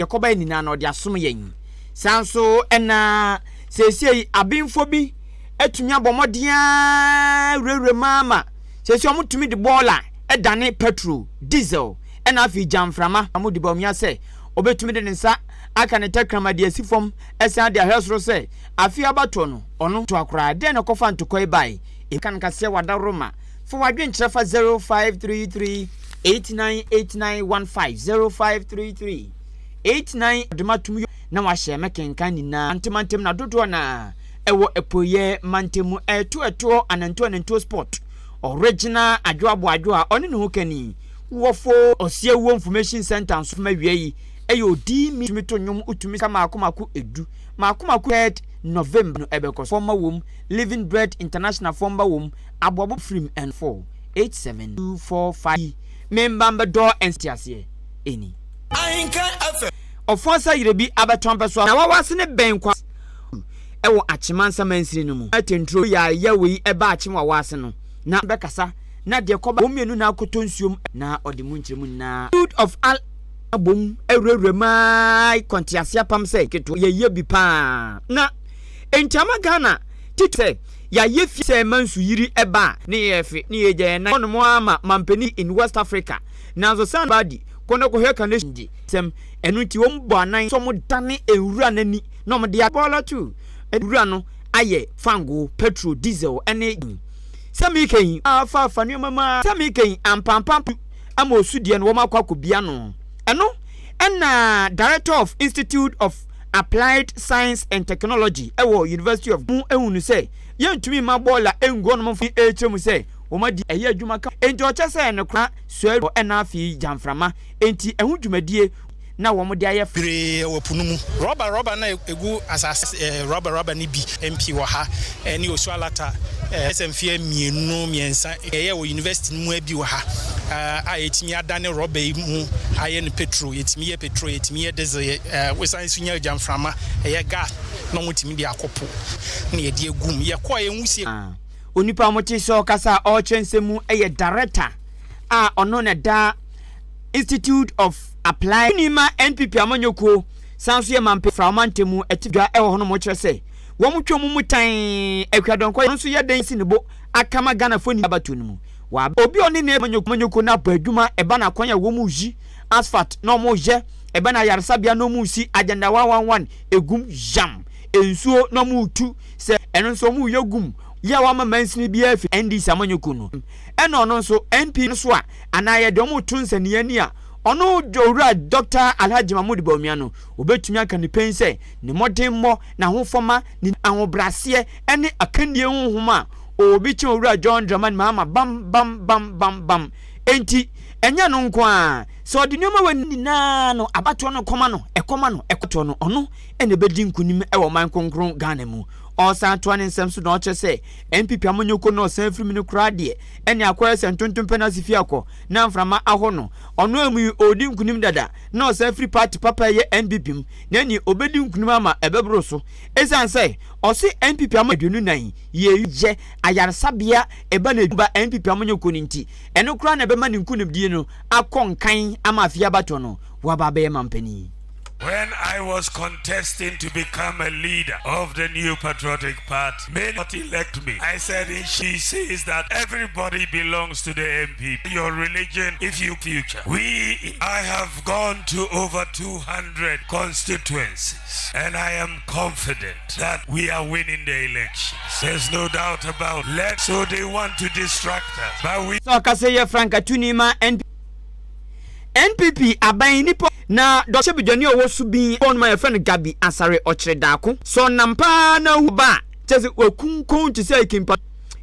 Yɛkɔbae nyinaa na ɔde asom yɛn. Saa nso na seesei abenfo bi atumi abɔ mmɔden ara wurawura mu ara ma seesei wɔtumi de bɔɔla dane petrol, diesel, ɛna afei gyamframa. Wɔde Bawumia sɛ ɔbɛtumi de ne nsa aka ne tɛkrɛma de asi fam san de ahwɛ soro sɛ afe abatoɔ no ɔno toa koraa. Dɛn na ɛkɔfa ntokwa yi bae? Ka no kaseɛ w'adaworoma. Fa w'adwenkyerɛ fa 0533 898915 0533 89 de matom yɔ na wahyɛ me kenkan nyinaa mantemantam na dodoɔ na ɛwɔ apueɛ mantam mu ɛto ɛtoɔ anantuo anantuo sport original adwoa boadwoa ɔne ne ho kani wɔfo ɔsiawuo information center nso ma wia yi ɛyɛ odi mi tumi to nnwom wotumi ka maako maako edu maako maako third November no ɛbɛkɔ so fɔmma wom Living Bread International fɔmba wom aboabo firim and 4 8 7 2 4 5 yi me mba mbɛdɔ nteaseɛ ɛni. Ahenkan FM. Ɔfɔn sɛ yerɛ bi abɛtɔn pɛ so a. Na wawa ase ne bɛn kwa ɛwɔ Akyemansa mansini no mu. Atɛnturo yɛ a yɛ wei ɛba Akyem wawa ase no na. Bɛkasa na deɛ kɔba. Wɔn mmienu na akɔtɔ nsuom. Na ɔde mu nkyerɛmu nyinaa. Food of Al. Abom awurawura mu ara kɔ ntease apam sɛ. Ketewa yɛyɛ bi paa na. Enti ama Ghana titire sɛ yɛayɛ fie sɛ ɛma nsu yiri ba a ne yɛ fe ne yɛgya yɛn nan hɔnom ara ma mampanin in West Africa nanso san ba di kɔ na kɔhwɛ carnation gye sɛm ɛno nti wɔn bɔ anan sɛ wɔn dane nwura no ani na wɔn de bɔɔla tu nwura no ayɛ fangoo petrol diesel ɛne sɛ meka yi afa afa nneɛma mu ara sɛ meka yi ampampam ama osu deɛ no wɔn akɔ akɔbia no ɛno ɛna director of Institute of Applied Science and Technology wɔ University of mu ahunu sɛ yɛntumi mma bɔɔla ngu hɔnom mfa rekyerɛ mu sɛ wɔn adi ɛyɛ adwuma ka enti ɔkyɛ sɛ no koraa soɛ ɛna afei gyamframa enti ɛho dwumadie na wɔn de ayɛ. Bebree wɔ po no mu. Rɔba rɔba no a ɛgu asase rɔba rɔba no bi MP wɔ ha ne Osu Alata sɛ mfeɛ mmienu mmiɛnsa yɛyɛ wɔ university no mu bi wɔ ha a yɛtumi adane rɔba yi mu ayɛ no petrol, yɛtumi yɛ petrol, yɛtumi yɛ diesel, yɛ wosan nso nya gyamframa, ɛyɛ gas na wɔtumi de akɔ po na yɛde agu mu. Yɛkɔɔ yɛn wusie. Onipa a wɔte sɛ ɔkasa a ɔrekyerɛ nsɛm mu yɛ director a ɔno na ɛda Institute of Applied. Ni ma NPP amanyɔkuo san nso yɛ mampe fra ɔmantam mu ɛte dwa ɛwɔ hɔnom kyerɛ sɛ wɔn twɛ wɔn mu tan Akua Donkor nso yɛ dɛn si ne bo akama Ghanafoɔ ni abatoɔ no mu wɔ obi a ɔne ne amanyɔkuo no abɔ adwuma ɛba no akwan a wɔn yi asphalt na wɔn yɛ ɛba no ayaresabea na wɔn si agenda 111 egum yam nsuo na wɔn tu sɛ ɛno nso wɔn yɛ gum yɛ a wɔama mansini biara fi NDC amanyɔkuo no ɛna ɔno nso NP no so a anaa yɛde wɔn reto nsania ani a ɔno Owura Dɔkta Alhaji Mahmood Bawumia no obetumi aka ne pɛn sɛ ne mmɔdenmmɔ, n'ahofama, ne ahobrɛaseɛ ne akannie honhom a ɔwɔ bi kyɛn Owura John Dramani Mahama bam bam bam bam bam. Enti, ɛnyɛ ɛno nko ara, sɛ ɔde nneɛma wei nyinaa no abatoɔ no kɔma no, ɛkɔma no, ɛkɔtoɔ no, ɔno na ɛbɛdi nkunim wɔ ɔman kronkron Ghana mu. Ɔresan toa ne nsɛm so na ɔkyerɛ sɛ NPP amanyɔkuo no a ɔsan firi mu no koraa deɛ, ɛne akɔyɛ sɛ ntontom pɛ n'ase fie akɔ na mframa ahɔ no. Ɔno amu yi ɔredi nkunim dada na ɔsan firi party papa a ɛyɛ NPP mu na ɛneɛ ɔbɛdi nkunim ama ɛbɛboro so. Ɛsiane sɛ ɔse NPP ama 24 yɛ yɛ ayaresabea ɛba na ba NPP amanyɔkuo no nti, ɛno koraa na ɛbɛma ne nkunimdie no akɔ nkan ama afei abatoɔ no waba abɛyɛ mampanin. When I was contesting to become a leader of the New Patriotic Party, may not elect me. I said, she says that everybody belongs to the MPP. Your religion, if you future. We, I have gone to over 200 constituencies, and I am confident that we are winning the elections. There's no doubt about it. So they want to distract us, but we. Sɛ ɔkasa yɛ frankatuni ma NPP. NPP aban nipa na dɔhyɛ badwani a ɔwɔ Subin hɔ nom a yɛfrɛ no Gabi Asare Ɔkyere Daako. Sɛ ɔnam paa na ahu ba a, kyerɛ sɛ wakunkun te sɛ akimpa.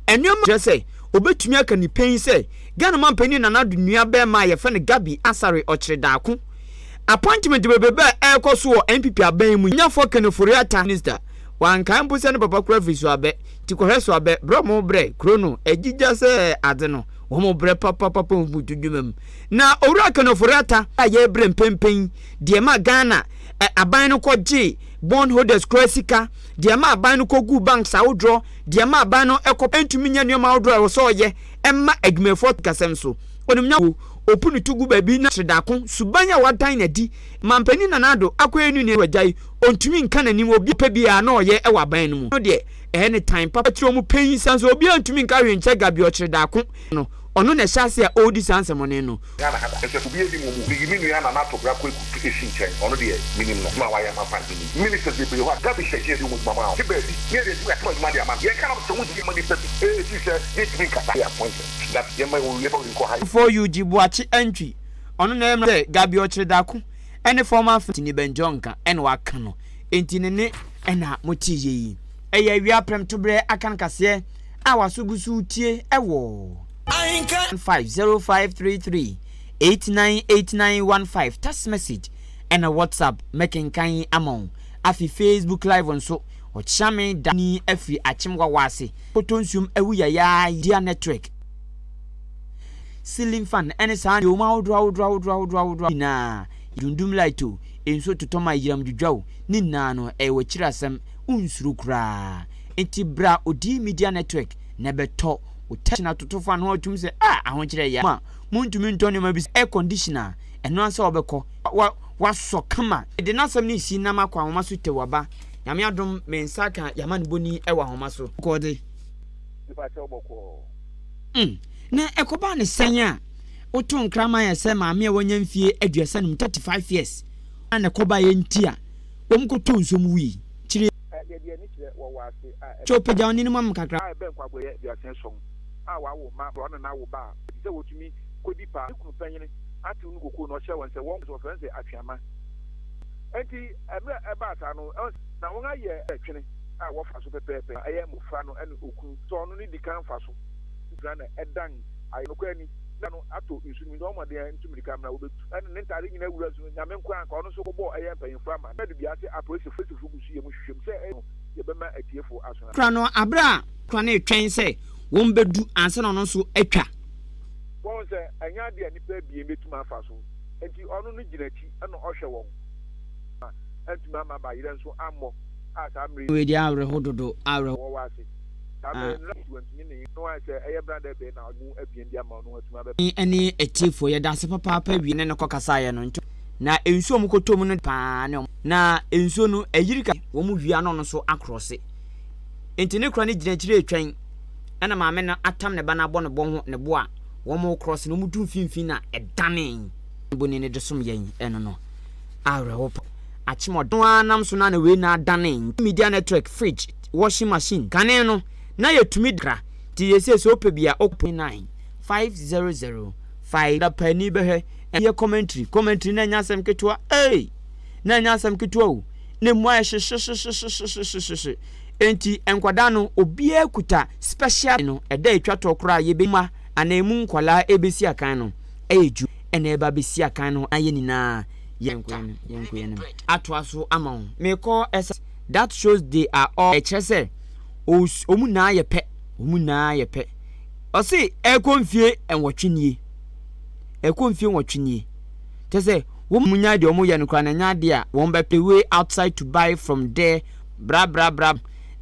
Nneɛma kyerɛ sɛ obetumi aka ne pɛn sɛ Ghana manpanin Nana Addo nua bɛrima a yɛfrɛ no Gabi Asare Ɔkyere Daako. Appointment bebrebe a ɛrekɔ so wɔ NPP aban mu yi, Nyafoɔ Ken Ofori-Atta minister, wankae mpo sɛ ne papa kura firi Soabɛ, nti kɔhwɛ Soabɛ, berɛ a wɔbrɛ kuro no agyigya sɛ adze no. Wɔn brɛ papapapa wɔ mputu dwuma mu. Na Owura Ken Ofori-Atta a yɛrebrɛ mpɛnpɛn yi, deɛ ɛma Ghana aban no kɔ gyee bond holders koraa sika, deɛ ɛma aban no kɔ guu banks ahodoɔ, deɛ ɛma aban no kɔ ntumi nyɛ nneɛma ahodoɔ a ɛwɔ sɛ ɔyɛ ɛma adwumayɛfoɔ kasɛm so. Onimnya Opu ne to gu baabi na kyerɛ suban a wadan n'adi. Mampanin Nana Addo akɔyɛ ne nua wagyae, ɔntumi nka n'anim. Obi pɛ biara na ɔyɛ wɔ aban no mu no deɛ, ɛyɛ ne tan papa tiri ɔmo panyin san so obiara ntumi nka hwee nkyɛ Gabby Ɔkyere Daako no, ɔno na ɛhyɛ ase a ɔredi saa nsɛmɔne no. Ghana ha da. Ɛsɛ obi anim wɔ mu. Meyi me nua Nana Ato Bra Kwaku esi nkyɛn. Ɔno deɛ menim no. Adwuma a wayɛ ama fan menim. Ministers bebree hɔ a Gabby hyɛ gyina di wɔn adwuma maa wɔn. Te baabi ne yɛde adwuma yɛatom adwuma de ama no. Yɛka nam sɛ wodi ama nipa bi ee firi sɛ yɛntumi nkasa. Yɛ appointment that yɛma wɔn wie ba wei nkɔ ha. For Eugene Boakye Antwi, ɔno na ɛyɛ sɛ Gabby Ɔkyere Daako ne former Tini Benjonka na waka no, enti ne nne na motee yɛ yi. Ɛyɛ awia prɛmtoberɛ aka nkaseɛ a w'aso gu so retie wɔ. 50533 898915 text message ɛna WhatsApp mɛkenkan ama wo. Afei Facebook live nso ɔkyeame da ni afiri akyem wawa ase kɔtɔ nsuom awu yayaa dia network ceiling fan ɛne saa nneɛma ahodoɔ ahodoɔ ahodoɔ ahodoɔ ahodoɔ nyinaa, dundum light o, nsuo totɔ ma yiram dwudwa o, ne nyinaa no ɛyɛ w'akyiri asɛm. Wonsuro koraa, nti bra Odi Media Network na ɛbɛtɔ wo tɛkyina totofo ano atum sɛ a ahokyerɛ yɛ ma montumi ntɔ nneɛma bi, air conditioner, ɛno ansa wɔbɛkɔ wa wasɔ kama de n'asɛm no si nam akɔ ahoma so tew aba. Nyame adom, me nsa ka yɛama no bɔni wɔ ahoma so kɔɔde. Na ɛkɔbaa ne sɛn a woto nkraman yɛ sɛ maame a wanya mfie 35, 35 years, na ɛkɔbaa yɛ nti a wɔn kɔtɔ nsuom wui kyerɛ? Yɛde ani kyerɛ wɔ wɔ ase a ɛbɛn. Kyɛ ɔpagya ɔne no mu ama kakra. A ɛbɛn Kwaboyɛ 37 a wɔawo ma ɔne no awo ba a ɛte sɛ wɔtumi kɔdi paa. Ne kunu panyin atew no kokoo na ɔhyɛɛ wɔn sɛ wɔn wɔfrɛ no sɛ Atweama. Enti mmerɛ a ɛbaa saa no, na wɔn ayɛ twene a wɔfa so pɛpɛɛpɛ. Ɛyɛ mmofra no ne okunu sɛ ɔno ne di kan fa so gyina na ɛdan ayɛ nokware ni na no atɔ nsu no mu nti wɔn mmɔden ntu mmirika mmra wobetu ɛne ne ntade nyinaa wura nsu no. Nyame nkoa anka ɔno nso kɔbɔɔ ɛyɛ mpanyimfo ama no dua ase apolisifo gu so yɛ mu hwehwɛ mu sɛ ɛyɛ no yɛbɛma atiefo aso na. Kora no bere a kora no retwɛn sɛ wɔbɛdu ansa na ɔno nso atwa. Wɔahu sɛ ɛnyɛ ade a nnipa abien betumi afa so, enti ɔno no gyina akyi na ɔhwɛ wɔn. Ma antumi amma bayerɛ nso ammɔ a saa mmere yi. Wei deɛ awerɛho dodo, awerɛho. Wɔwɔ ase. Saa mmere no na wantumi ne no ayɛ sɛ ɛyɛ brada bɛn na ɔde mu abien de ama ɔno atumi abɛpɛ. Ne atiefoɔ, yɛda ase papaapa wie. Ne no kɔkasaeɛ no nti. Na nsuo a wɔkɔtɔ mu no paa ne wɔn. Na nsuo no ayiri ka. Wɔn wia na ɔno nso akorɔse. Nti ne kora no gyina akyire retwɛn. Ɛna maame no atam ne ba no abɔ ne bɔ ho ne bo a wɔn rekorɔse no, wɔdu mfimfini na ɛdanee. Boni no de som yɛn ɛno no awerɛho pa. Akyem ɔda no ara nam so na na wei na adanee. Media Network, fridge, washing machine. Kane no na yɛtumi de kra nti seesei sɛ wopɛ bi a wokɔ. 9 500 5. Da paani bɛhwɛ yɛ commentary, commentary na ɛnyɛ asɛm ketewa ei, na ɛnyɛ asɛm ketewa o, na emu ayɛ hyehyehyehyehyehye. Enti nkwadaa no obiara kuta special no ɛda etwa toɔ koraa yɛbɛ ma anaa emu nkwadaa ɛbɛsi akan no ɛyɛ dwu ɛna ɛba bɛsi akan no ayɛ nyinaa yɛnkoyɛ no yɛnkoyɛ no atoa so ama wo mekɔ ɛsɛ. That shows they are all ɛkyerɛ sɛ wɔn nyinaa yɛ pɛ, wɔn nyinaa yɛ pɛ. Ɔse ɛkɔ mfie 8 nie, ɛkɔ mfie 8 nie, kyɛ sɛ wɔn mu nya deɛ wɔn yɛ no koraa na nya adeɛ a wɔn bɛ pay way outside to buy from there, bra bra bra,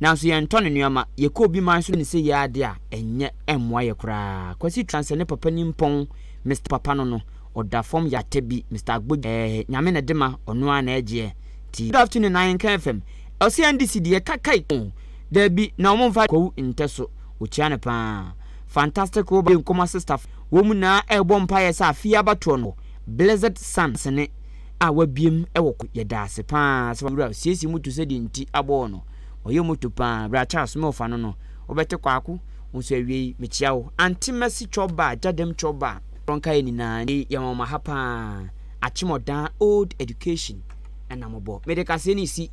nanso yɛn ntɔ ne nneɛma. Yɛkɔ obi man so ne sɛ yɛ adeɛ a ɛnyɛ ɛmmoa yɛ koraa. Kwasi Tran sɛ ne papa ni mpɔn Mr papa no no ɔda fam yata bi Mr Agbo ɛɛ Nyame na de ma ɔno ara na ɛgyeɛ ti. Good afternoon Ahenka FM, ɔse NDC deɛ kakai o daabi na wɔn mfa Kwawu ntɛ so ɔkyia no paa. Fantastic wo ba nkɔma sister wɔn nyinaa ɛrebɔ mpaeɛ sɛ afe yi abatoɔ no Blessed Son sene a wabiem wɔ kɔ. Yɛda ase paa sɛ wura siesie moto sɛdeɛ nti abɔɔ no. Ɔyɛ moto paa. Bra Charles me ɔfa no no wobɛte kwaako wo nso awiei mekyia wo. Auntie Mercy Chɔba Gyadam Chɔba nka yɛ nyinaa nti yɛma wɔn ha paa. Akyemɔdan Old Education ɛna mobɔ. Mede kaseɛ no resi.